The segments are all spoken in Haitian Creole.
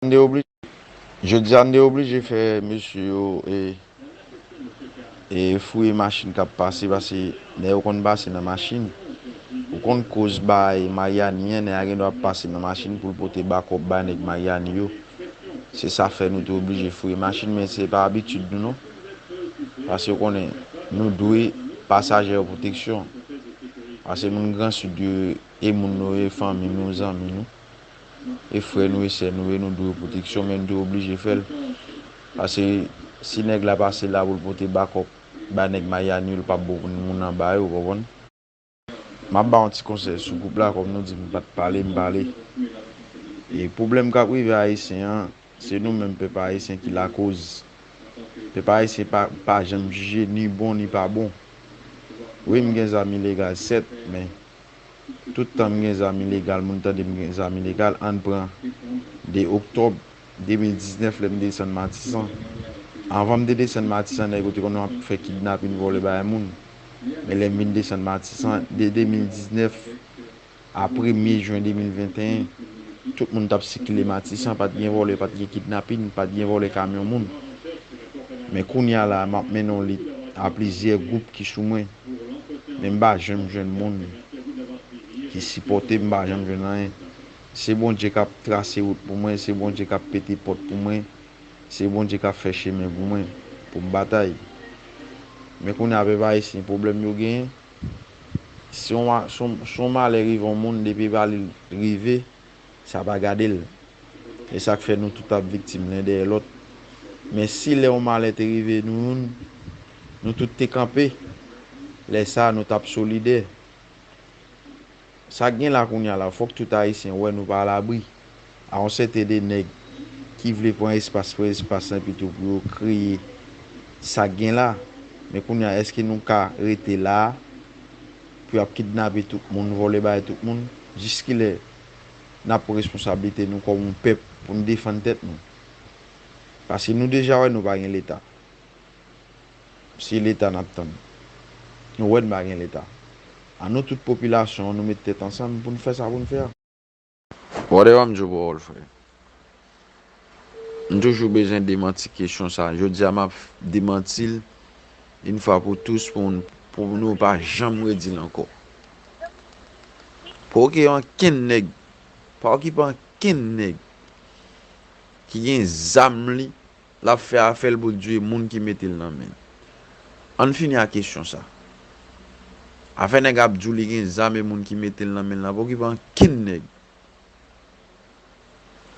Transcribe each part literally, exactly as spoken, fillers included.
N te oblije, jodi a, n te oblije fè mesye yo e, e fouye machin k ap pase, paske nèg yo konn pase nan machin. Ou konn koz bay Maryani an, nèg la gen dwa ap pase nan machin pou l pote bakòp bay nèg Maryani yo. Se sa fè nou te oblije fouye machin, men se pa abitid nou, non. Paske ou konnen, nou dwe pasaje yo pwoteksyon. Paske moun Gran Sid yo, e moun nou ye, fanmi nou, zanmi nou, e frè nou, e sè nou, e nou dwe pwoteksyon, men nou te oblije fè l. Paske si nèg la pase la pou l pote bakòp bay nèg Maryani yo, l p ap bon pou moun anba yo, w konprann? M ap ba yon ti konsèy sou gwoup la, kòm nou di m pa t pale, m pale. E pwoblèm k ap rive Ayisyen an, se nou menm pèp ayisyen ki lakoz. Pèp ayisyen pa, pa janm jije ni bon ni pa bon. Wi, m gen zam ilegal, sèt, men tout tan m gen zam ilegal, moun tande m gen zam ilegal, ann pran de oktòb de mil diznèf, lè m desann Matisan. Anvan m te desann Matisan, nèg yo te konn ap fè kidnapin, vòlè bay moun. Men lè m vin desann Matisan, de de mil diznèf a premye jen de mil venteyen, tout moun t ap sikile Matisan, pa t gen vòlè, pa t gen kidnapin, pa t gen vòlè kamyon moun. Men kounye a la, m ap mennen yon lit a plizyè gwoup ki sou mwen, men m pa janm jwenn moun ki sipòte m, m pa janm jwenn anyen. Se Bondye k ap trase wout pou mwen, se Bondye k ap pete pòt pou mwen, se Bondye k ap fè chemen pou mwen, pou m batay. Men kounye a, pèp ayisyen, pwoblèm yo genyen, si yon ma-, si yon, si yon malè rive yon moun, depi pa li rive, sa pa gade l. E sa k fè nou tout ap viktim len dèyè lòt. Men si lè yon malè te rive nou youn, nou tout te kanpe, lè sa a, nou t ap solidè. Sa k gen la kounye a la, fòk tout Ayisyen wè nou pa alabri. A yon sèten de nèg ki vle pran espas pou espas lan pito pou yo kreye sa k gen la. Men kounye a, èske nou ka rete la a pou y ap kidnape tout moun, vòlè bay tout moun? Jiskilè n ap pran responsablite nou kòm yon pèp pou n defann tèt nou? Paske nou deja wè nou pa gen Leta. Se Leta n ap tann. Nou wè n pa gen Leta. Ann nou tout popilasyon an, nou met tèt ansanm pou n fè sa pou n fè a. Whatever m di w, pawòl frè. M toujou bezwen demanti kesyon sa. Jodi a, m ap demanti l yon fwa pou tous pou n, pou nou pa janm redi l ankò. Pa okipe ankenn nèg, pa okipe ankenn nèg ki gen zam li, l ap fè afè l pou l djouye moun ki mete l nan men l. Ann fini ak kesyon sa. Afè nèg ap di w li gen zam e moun ki mete l nan men l lan, pa okipe ankenn nèg.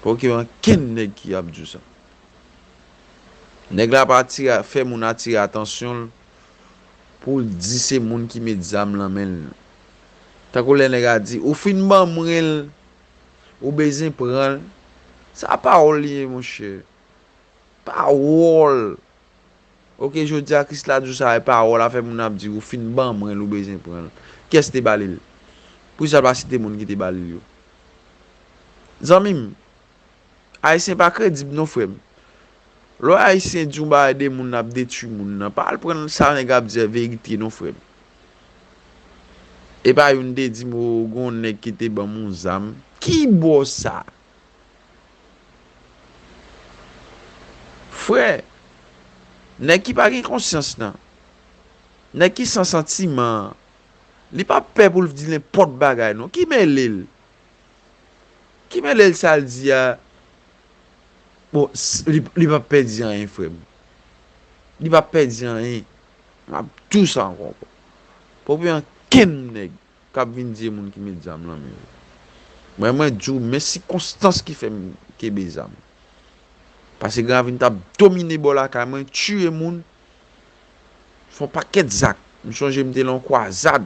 Pa okipe ankenn nèg ki ap di w sa. Nèg la pa atire, fè moun atire atansyon l pou l di se moun ki met zam nan men l. Tankou lè nèg la di, "Ou fin ban mwen l, ou bezwen pran l." Sa pawòl li ye, monchè. Pawòl. Oke, jodi a Kris la di w sa, e pawòl, afè moun ap di, "Ou fin ban mwen l, ou bezwen pran l." Kiyès te ba li l? Poukisa l pa site moun ki te ba li l yo? Zanmi m, Ayisyen pa kredib non, frè m. Lè w Ayisyen di yon bagay de moun, l ap detwi moun nan, pa al pran sa nèg ap di a verite non, frè m. E pa youn te di m, "O, gon nèg ki te ban m yon zam." Ki bò sa? Frè, nèg ki pa gen konsyans lan, nèg ki san santiman an, li pa pè pou l di nenpòt bagay non. Ki mele l? Ki mele l sa l di a? Bon, s-, li, li p ap pèdi anyen, frè m. Li p ap pèdi anyen. M ap di w sa ankò. Pa okipe ankenn nèg k ap vin di e moun ki met zam nan men yo. Mwen, mwen di w, men sikonstans ki fè m kenbe zam. Paske Gravin t ap domine bò lakay mwen, tiye moun, fè yon pakèt zak. M sonje m te lan yon kwazad.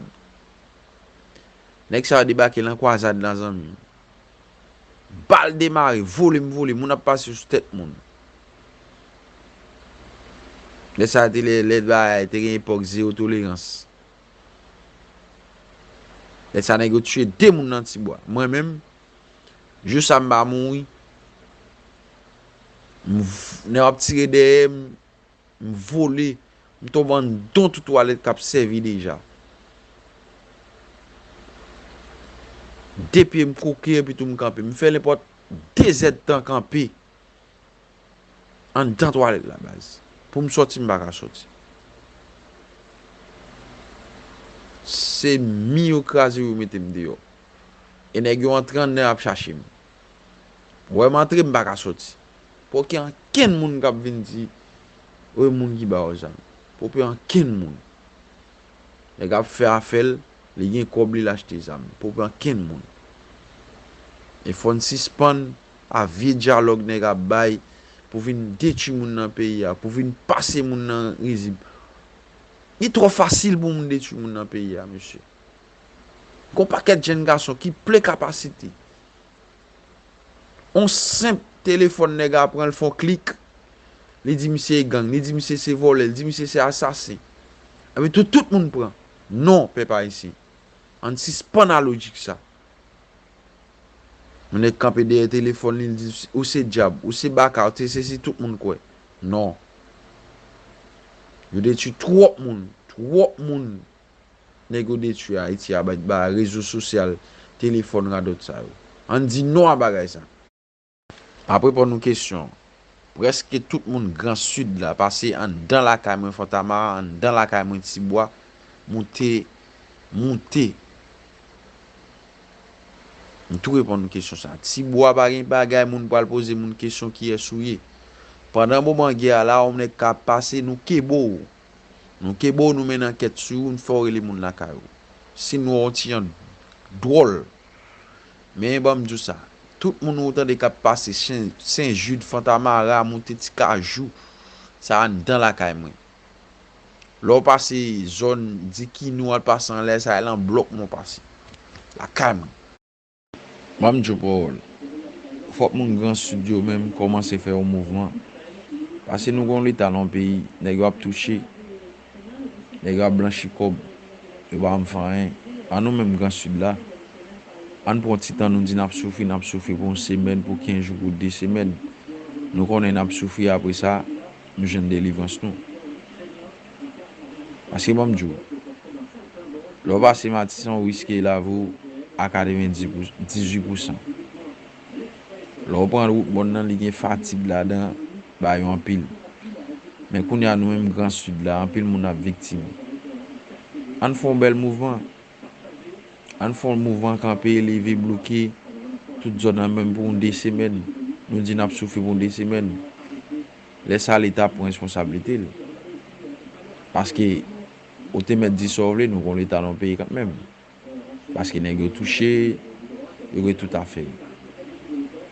Nèg sa yo debake lan kwazad la, zanmi m. Bal demare, vole m vole, moun ap pase sou tèt moun. Lè sa te lè, lè bagay te gen epòk zewo tolerans. Lè sa nèg yo tiye de moun nan Tibwa. Mwen menm, jou sa m pa mouri. M v-, nèg ap tire dèyè m, m vole, m tonbe anndan tout twalèt k ap sèvi deja. De pye m kwoke epi tou m kanpe. M fè nenpòt de zèdtan kanpe. anndan twalèt la, baz. Pou m sòti, m pa ka sòti. Se mi yo kraze yo mete m deyò. E nèg yo antre anndan, y ap chache m. Wè m antre, m pa ka sòti. Poko ankenn moun k ap vin di, wi, moun ki ba w zam. Poko ankenn moun. Nèg ap fè afè l, li gen kòb li, l achte zam. Poko ankenn moun. E fò n sispann a vye dyalòg nèg ap bay pou vin detwi moun nan peyi a, pou vin pase moun nan rizib. Li twò fasil pou moun detwi moun nan peyi a, mesye. Gon pakèt jèn gason ki plen kapasite. On senp telefòn nèg a pran, l fè on klik, li di misye e gang, li di misye se vòlè, li di misye se asasen. Epi tout, tout moun pran. Non, pèp ayisyen. Ann sispann a lojik sa. Yon nèg kanpe dèyè telefòn li, li di, ou se dyab, ou se baka, ou se sesi, tout moun kwè. Non. Yo detwi twòp moun, twòp moun. Nèg yo detwi Ayiti a ba, ba rezo sosyal, telefòn, radòt sa yo. Ann di non a bagay sa. M ap reponn nou kesyon. Prèske tout moun Gran Sid la pase anndan lakay mwen Fontamara, anndan lakay mwen Tibwa, moute, moute. M tou reponn nou kesyon sa. Tibwa pa gen bagay moun pral poze moun kesyon kiyès ou ye. Pandan moman gè a la, yon nèg ka pase, nou kebe w. Nou kebe w, nou mennen ankèt sou ou, nou fè w rele moun lakay ou. Si nou wè yon ti jan dwòl. Men ban m di w sa, tout moun ou tande k ap pase Sen, Sen Jid, Fontamara, moute Ti Kajou, sa anndan lakay mwen. Lè w pase zòn Dikinou, al pase anlè sa, e lan blòk mwen w pase. Lakay mwen. Ban m di w pawòl. Fòk moun Gran Sid yo menm kòmanse fè yon mouvman. Paske nou gen yon leta nan yon peyi, nèg yo ap touche, nèg yo ap blanchi kòb, yo pa janm fè anyen. An nou menm Gran Sid la, ann pran ti tan, nou di n ap soufri, n ap soufri pou yon semèn, pou kenz jou, pou de semèn. Nou konnen n ap soufri, apre sa, nou jwenn delivrans nou. Paske ban m di w, lè w pase Matisan, ou riske lavi w a katrevendizuit pou san. Lè w pran wout mòn nan, li gen fatig ladan, bay yo anpil. Men kounye a, nou menm Gran Sid la, anpil moun ap viktim. Ann fè yon bèl mouvman. Ann fè yon mouvman kanpe, leve, bloke tout zòn nan menm pou yon de semèn. Nou di n ap soufri pou yon de semèn. Lè sa, Leta pran responsablite l. Paske ou te mèt di sa w vle, nou gon Leta nan peyi kanmenm. Paske nèg yo touche, yo gen tout afè yo.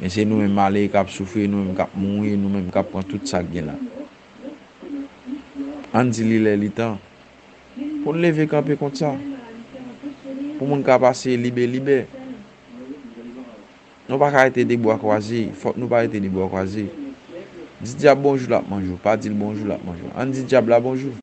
Men se nou menm malere k ap soufri, nou menm k ap mouri, nou menm k ap pran tout sa k gen la. Ann di li lè li tan pou n leve kanpe kont sa. Pou moun ka pase libelibè. Nou pa ka rete de bwa kwaze, fòk nou pa rete de bwa kwaze. Di dyab bonjou, l ap manje w. Pa di l bonjou, l ap manje w. Ann di dyab la bonjou.